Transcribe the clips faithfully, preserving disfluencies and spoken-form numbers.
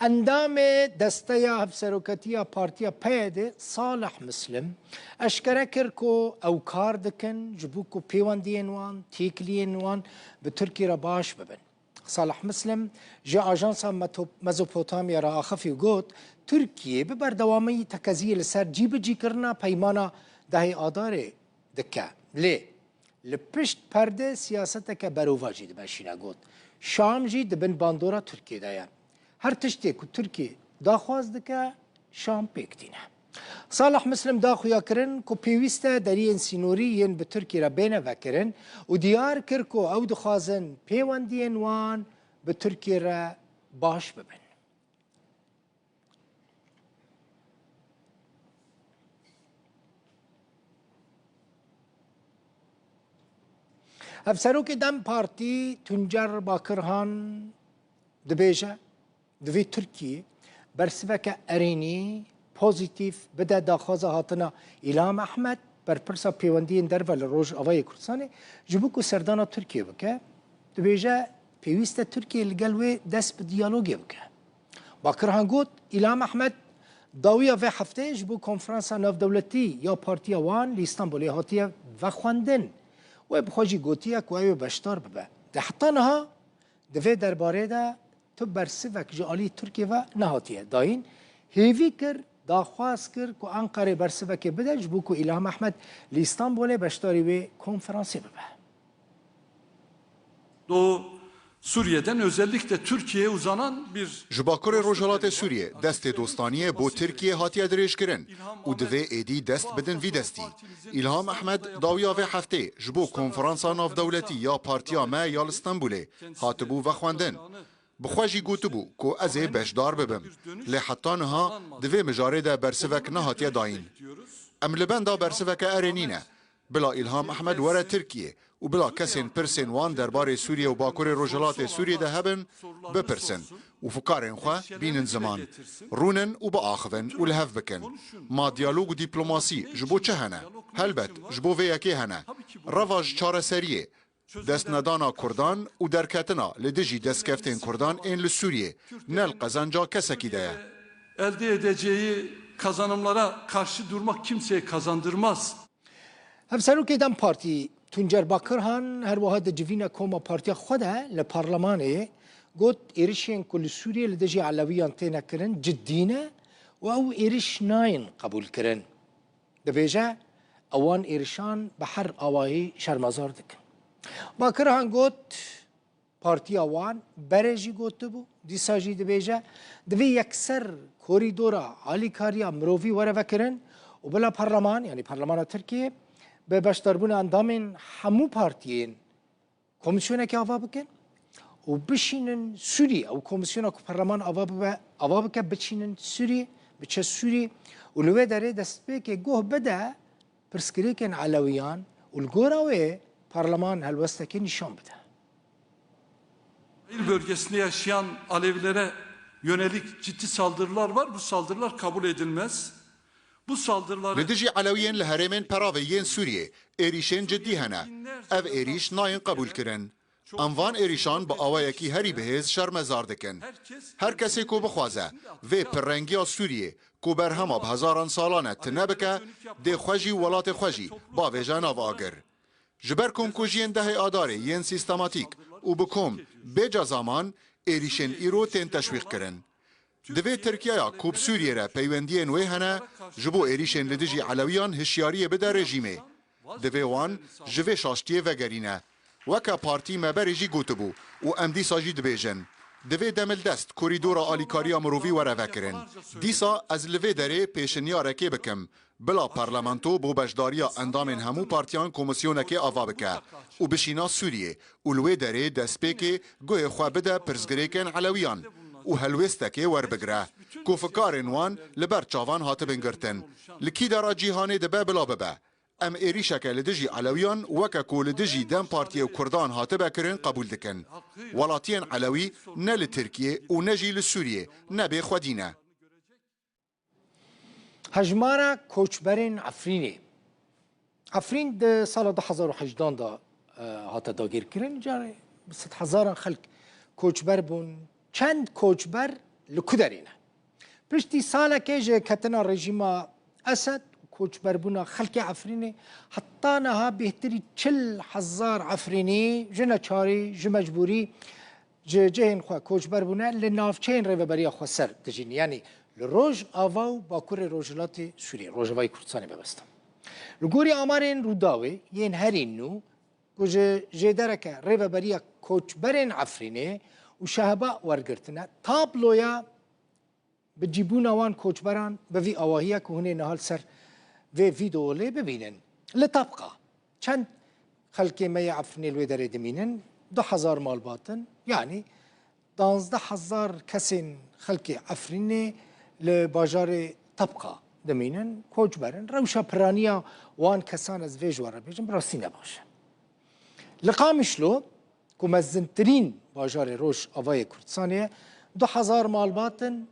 Endamê Desteya Hevseroketiya Partiya P Y D Salih Muslim eşkere kir ku ew kar dikin ji bo ku pêwendiyên wan, têkiliyên wan bi Tirkiyê re baş bibin. Salih Muslim ji Ajansa Meto-, Mezopotamya re axifî û got, Tirkiye bi berdewamî tekeziyê li ser cîbicîkirina peymana dehê Adarê dike. Lê li pişt perde siyaseteke berovajî dimeşîne, got, Şam jî di bin bandora Tirkiyê de ye. Her tiştê ku Tirkiye daxwaz dike, Şam pêk tîne. Salih Muslim da xuyakirin ku pêwîst e deriyên sînorî yên bi Tirkiyê re bêne vekirin û diyar kir ku ew dixwazin pêwendiyên wan bi Tirkiyê re baş bibin. Hevserokê DEM Partî Tuncer Bakirhan dibêje, divê Tirkiyê bersiveke erênî, pozîtîf bide daxwaza hatina Îlham Ehmed, berpirsa pêwendiyên derve li Rojavayê Kurdistanê, ji bo ku serdana Tirkiyê bike. Dibêje, pêwîst e Tirkiye li gel wê dest bi diyalogê bike. Bakirhan got, Îlham Ehmed dawiya vê hefteyê ji bo konferansa navdewletî ya partiya wan li Îstanbulê hatiye vexwendin. Wê bi xwe jî gotiye ku ew ê beşdar bibe. Lê heta niha di vê derbarê de tu bersivek ji alî Tirkiyê ve nehatiye dayîn. Hêvî kir, daxwaz kir ku Enqerê bersivekê bide ji bo ku Îlham Ehmed li Îstanbulê beşdarî wê konferansê bibe. Doğu Suriye'den özellikle Türkiye'ye uzanan bir... Ji Bakurê Rojhilatê Sûriyê destê dostaniyê bo Tirkiyê hatiye dirêjkirin û divê êdî dest bidin vî destî. Îlham Ehmed dawiya vê heftê ji bo konferansa navdewletî ya partiya me ya li Stenbolê hatibû vexwendin. Bi xwe jî gotibû ku ez ê beşdar bibim. Lê heta niha di vê mijarê de bersivek nehatiye dayîn. Em li benda bersiveke erênî ne. Bila Îlham Ehmed were Tirkiyê û bila kesên pirsên wan derbarê Sûriye û Bakurê Rojhilatê Sûriyê de hebin, bipirsin û fikarên xwe bînin ziman. Rûnin û biaxivin û li hev bikin. Ma diyalog û dîplomasî ji bo çi hene? Helbet, ji bo vê yekê hene. Reva ji çareseriyê, destnedana Kurdan û derketina li dijî destkeftên Kurdan ên li Sûriyê ne li qezenca kesekî de ye. Elde edeceği kazanımlara karşı durmak kimseye kazandırmaz. Hevserokê DEM Partî Tuncer Bakirhan her wiha di civîna koma partiya xwe de li parlemanê got, êrişên ku li Sûriyê li dijî Elewiyan têne kirin cidî ne û ew êriş nayên qebûlkirin. Dibêje, ewan êrişan bi her awayî şermezar dikin. Bakirhan got, partiya wan berê jî gotibû, dîsa jî dibêje, divê yekser korîdora alîkariya mirovî were vekirin û bila parleman, yanî parlemana Tirkiyê, bi beşdarbûna endamên hemû partiyên komîsyonekê ava bikin û bişînin Sûriyê. Ew komîsyona ku parleman ava bibe, ava bike, biçînin Sûriyê, biçe Sûriyê û li wê derê destpêkê guh bide pirsgirêkên Elewiyan û li gora wê parleman helwestekê nîşan bide. Sahil bölgesinde yaşayan Alevilere yönelik ciddi saldırılar var. Bu saldırılar kabul edilmez. Li dijî Elewiyên li herêmên peravê yên Sûriyê êrîşên cidî hene. Ev êrîş nayên qebûlkirin. Em van êrîşan bi awayekî herî bihêz şermezar dikin. Her kesê ku bixwaze vê pirrengiya Sûriyê ku berhema bi hezaran salan e tune bike, dê xwe jî û welatê xwe jî bavêje nav agir. Ji ber komkujiyên dehê Adarê yên sîstematîk û bi kom bê cezaman êrîşên îro tên teşwîqkirin. Divê Tirkiyeya ku bi Sûriyê re peywendiyên wê hene, ji bo êrîşên li dijî Elewiyan hişyariyê bide rejîmê. Divê wan ji vê şaştiyê vegerîne. Weke partî me berê jî gotibû û em dîsa jî dibêjin, divê demildest korîdora alîkariya mirovî were vekirin. Dîsa ez li vê derê pêşinyarekê bikim. Bila parlamento bo beşdariya endamên hemû partiyan komîsyonekê ava bike û bişîna Sûriyê û li wê derê destpêkê guhê xwe bide pirsgirêkên Elewiyan û helwêstekê werbigire ku fikarên wan li ber çavan hatibin girtin. Li kî dera cîhanê dibe bila bibe. Em êrîşeke li dijî Elewiyan weke ku li dijî DEM Partiyê û Kurdan hatibe kirin qebûl dikin. Welatiyên Elewî ne li Tirkiyê û ne jî li Sûriyê ne bê xwedî ne. Hejmara koçberên Efrînê. Efrîn di sala du hezar û hejdan de, e, hate dagirkirin. Carê bi sedhezaran xelk koçber bûn. Çend koçber li ku derê ne? Piştî salekê ji ketina rejîma Esed û koçberbûna xelkê Efrînê, heta niha bêhtirî çil hezar Efrînî ji neçarî, ji mecbûrî ji cihên xwe koçber bûne, li navçeyên Rêveberiya Xweser dijîn. Yanî li Rojava û Bakurê Rojhilatê Sûriyê, Rojavayê Kurdistanê mebestan. Li gorî amarên Rûdawê yên herî nû, ku ji jêdereke Rêveberiya Koçberên Efrînê û Şehba wergirtine, tabloya bi cîbûna wan koçberan bi vî awahiya ku hûn ê niha li ser vê vîdeolê bibînin. Li Tabqa çend xelkê me yê Efrînê li wê derê dimînin? Du hezar malbat in, yanî danzdeh hezar kesên xelkê Efrînê li bajarê Tabqa dimînin, koçber in. Rewşa piraniya wan kesan, ez vê ji we re bêjim, bi rastî ne baş e. Li Qamişlo, ku mezintirîn bajarê Rojavayê Kurdistanê ye, du hezar malbat in,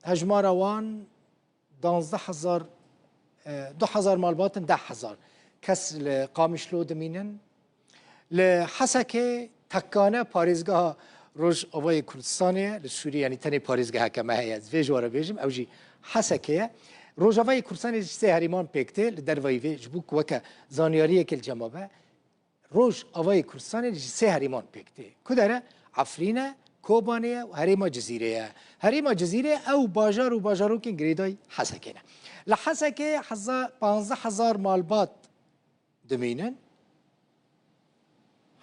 hejmara wan danzdeh hezar, e, du hezar malbat in, deh hezar kes li Qamişlo dimînin. Li Hesekê tekane parêzgeha Rojavayê Kurdistanê ye, li Sûriyê, yanî tenê parêzgeheke me heye, ez vê ji we re bêjim, ew jî Hesekê ye. Rojavayê Kurdistanê ji sê herêman pêk tê, li dervayî vê, ji bo ku weke zanyariyekê li cem me be, Rojavayê Kurdistanê ji sê herêman pêk tê. Ku dere? Efrîn e, Kobanê ye û herêma Cizîrê ye. Herêma Cizîrê ew bajar û bajarokên girêdayî Hesekê ne. Li Hesekê heza-, panzdeh hezar malbat dimînin,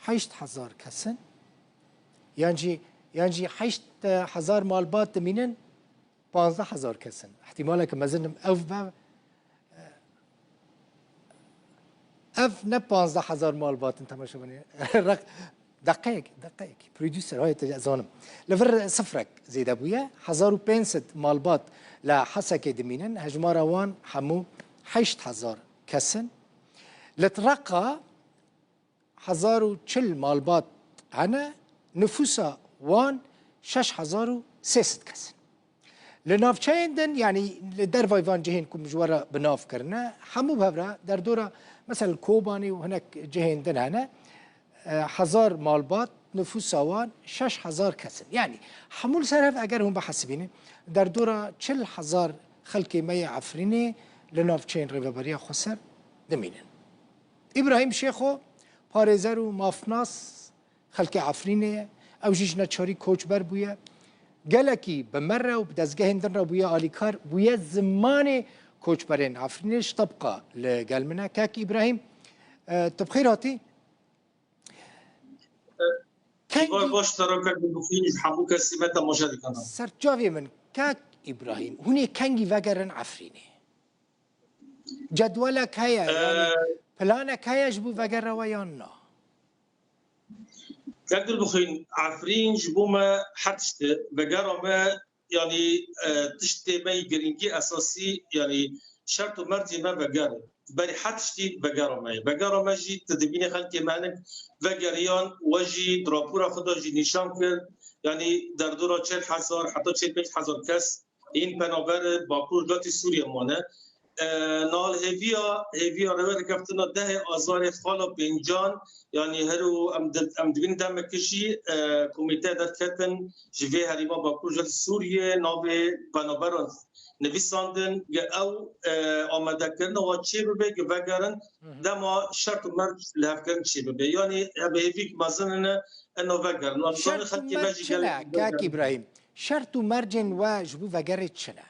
heşt hezar kes in. Yan jî, yan jî heşt hezar malbat dimînin, panzdeh hezar kes in. Îhtîmaleke mezin ev be. Ev ne panzdeh hezar malbat in, temaşevanê. Req-, deqeyek, deqeyek. Prodüser, hayê te zanim. Li vir sifrek zêde bûye. Hezar û pênc sed malbat li Hesekê dimînin. Hejmara wan hemû heşt hezar kes in. Li Reqa hezar û çil malbat hene, nifûsa wan şeş hezar û sê sed kes in. Li navçeyên din, yanî li dervayî van cihên ku min ji we re bi nav kirine, hemû bi hev re derdora, mesela Kobanê û hinek cihên din hene, e, hezar malbat, nifûsa wan şeş hezar kes in. Yanî hemû li ser hev eger hûn bihesibînin, derdora çil hezar xelkê me yê Efrînê li navçeyên Rêveberiya Xweser dimînin. Îbrahîm Şêxo, parêzer û mafnas xelkê Efrînê ye. Ew jî ji neçarî koçber bûye. Gelekî bi me re û bi dezgehên din re bûye alîkar, bûye zimanê koçberên Efrînê. Ji Tabqa li gel min e. Kek Îbrahîm, e, tu bi xêr hatî. Kengî Baş, serokek Dilbixwîn, ji hemû kesî me temaşe dikin. Ser çavê min, kek Îbrahîm, hûn ê kengî vegerin Efrînê? Cedwelek heye, yanî Ee, planek heye ji bo vegera we yan na? Kek Dilbixwîn, Efrîn ji bo me her tişt e. Vegera me, yanî, e, tiştê me yî girîngî esasî, yanî şert û mercê me veger e. Berî her tiştî vegera me ye. Vegera me jî tu dibînî xelkê me hinek vegeriyan, we jî di rapora xwe de jî nîşan kir. Yanî derdora çil hezar heta çil pênc hezar kes yên penaber Bakur Rojhilatê Sûriyê mane. E, niha li hêviya, hêviya rêwebirkeftina dehê Azarê xala pêncan, yanî her û em di-, em dibînin demekê jî, e, komîte derketin ji vê herêma Bakur Rojhilatê Sûriyê navê penaberan nivîsandin, ge ew, e, amadekirina wan çê bibe, ge vegerin, Hı hı. dema şert û merc lihevkirin çê bibe. Yanî em hêvîk mezin hene, ena vegerin. Wan Şert û dizanî xelkê me merc jî çi gelek ne, vegerin. Kak Îbrahîm? Şert û mercên we ji bo vegerê çi ne?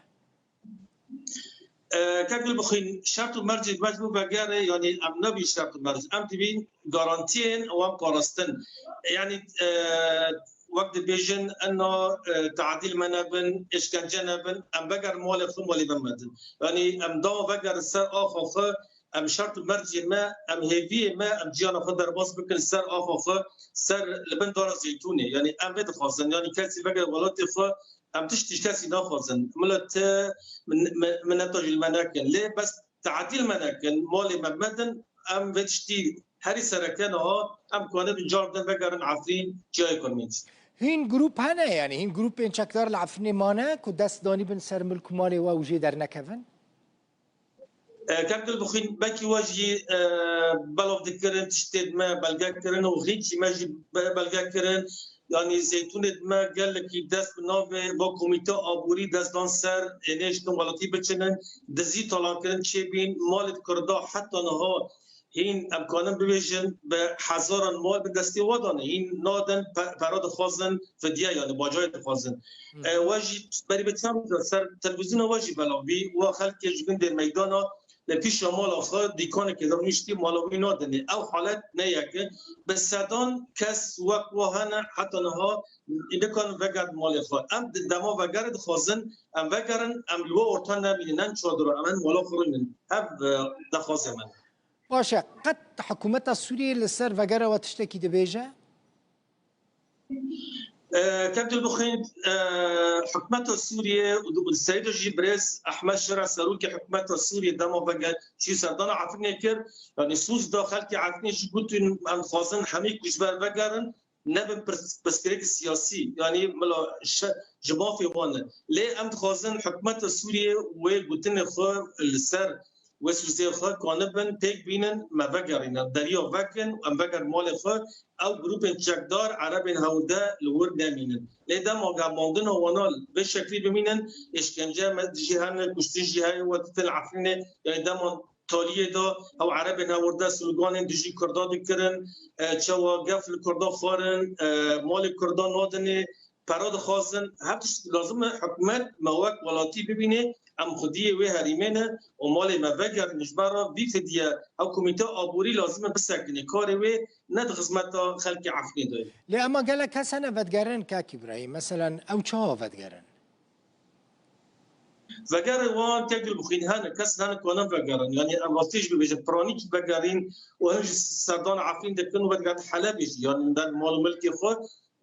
E, Kak Dilbixwîn, şert û mercê me ji bo vegerê, yanî em nebîn şert û merc. Em dibîn garantiyên wan parastin. Yanî, e, wek dibêjin, ena, e, tadîl me nebin, êşkence nebin, em vegerin malê xwe, malê me medin. Yanî em dawa vegerin ser axa xwe, em şert û mercê me, em hêviyê me, em ciyana xwe derbas bikin ser axa xwe, ser li bin dara zeytûnê. Yanî em vê dixwazin. Yanî kesî veger welatê xwe, em tişt ji kesî naxwazin. Milet, e, min-, min-, mineta ji li me nekin. Lê bes tadîl me nekin, malê me medin, em vê tiştî herî sereke niha em kanibin car din vegerin Efrîn ciyayê ku em ên jî. Hîn grûp hene, yanî hîn grûpên çekdar li Efrînê mane ku dest danîbin ser milk û malê we û jê dernekevin? E, Kak Dilbixwîn, belkî we jî, e, belav dikirin, tiştê me belge kirin û xînkî me jî be-, belge kirin. Yanî zeytûnê me gelekî dest bi navê va komîte aborî dest dan ser, ê nêştin welatî biçinin, dizî talankirin çêbîn, malê Kurda heta niha hîn em kanin bibêjin bi hezaran mal bi destê we dane. Hîn nadin pe-, pera dixwazin fidye, yanî bacayê dixwazin. E, we jî berî bi çend roj ser televîzyona we jî belav bî, we xelkê ji gundê meydana li pîşa mala xwe dîkanekê de rûniştî, mala wî nadinê. Ew halet ne yek e. Bi sedan kes wek we hene heta niha nikarin vegerin malê xwe. Em di dema vegerê dixwazin, em vegerin, em li we orta nebînin, ne çadira, em hin mala xwe rûnin. Ev, e, daxwazê min. Baş e, qet hikûmeta Sûriyê li ser vegera we tiştekî dibêje? E, Kevdil bixwîn, e, hikûmeta Sûriyê û di serê de jî birêz Ehmed Şera serokê hikûmeta Sûriyê dema vege çû serdana Efrînê kir. Yanî sûz da xelkê Efrînê jî gotin, em dixwazin hemî ku ji ber vegerin, nebin pirs-, pirsgirêk siyasî. Yanî mila şe-, ji mafê wan e. Lê em dixwazin hikûmeta Sûriyê wê gotinê xwe li ser wê sûzê xwe kanibin, pêk bînin, me vegerîne. Deriya vekin, em vegerin malê xwe. Ew grûpên çekdar, erebên hewrde li wir nemînin. Lê dema gemandina wana li vê şeklî bimînin, êşkence me dijî hene, kuştin jî heye, we ditin Efrînê, yanî dema taliyê de ew erebên hewrde sloganên dijî Kurda dikirin, e, çawa gef li Kurda xwarin, e, malê Kurda nadinê, pera dixwazin, her tişt lazim e hikûmet me wek welatî bibîne, em xwediyê wê herêmê ne û malê me vegerin, ji ber re vî fidye ew komîte aborî lazim e bisekine. Karê wê ne di xizmeta xelkê Efrînê de ye. Lê ema gelek kes hene vedigerin kak Îbrahîm. Meselen ew çawa vedigerin? Vegerê wan kek Gulbixwîn hene, kes hene ku ne vegerin. Yanî em rastî jî bibêjin, piranî jî vegerîn û hin jî serdana Efrîn dikin û vedigerin Helebê jî. Yanî der mal û milkê xwe.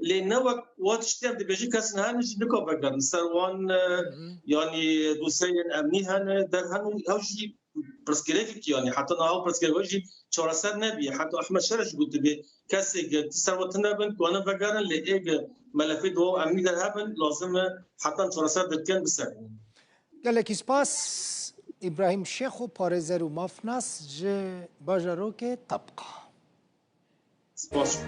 Lê ne wek wa tiştê em dibêjin kes hene jî nika vegerin. Ser wan, e, Hı hı. yanî dosyeyên emnî hene, der hene, ew jî pirsgirêkek, yanî heta niha ew pirsgirêk jî çareser nebî. Heta Ehmed Şera jî gotibê, kesê ge ti ser we tune bin, ku hene vegerin, lê ê ge melefê di wa emnî de hebin, lazim e hetan çareser dikin bisekinin. Gelekî spas, Îbrahîm Şêxo, parêzer û mafnas ji bajarokê Tabqa. Spas.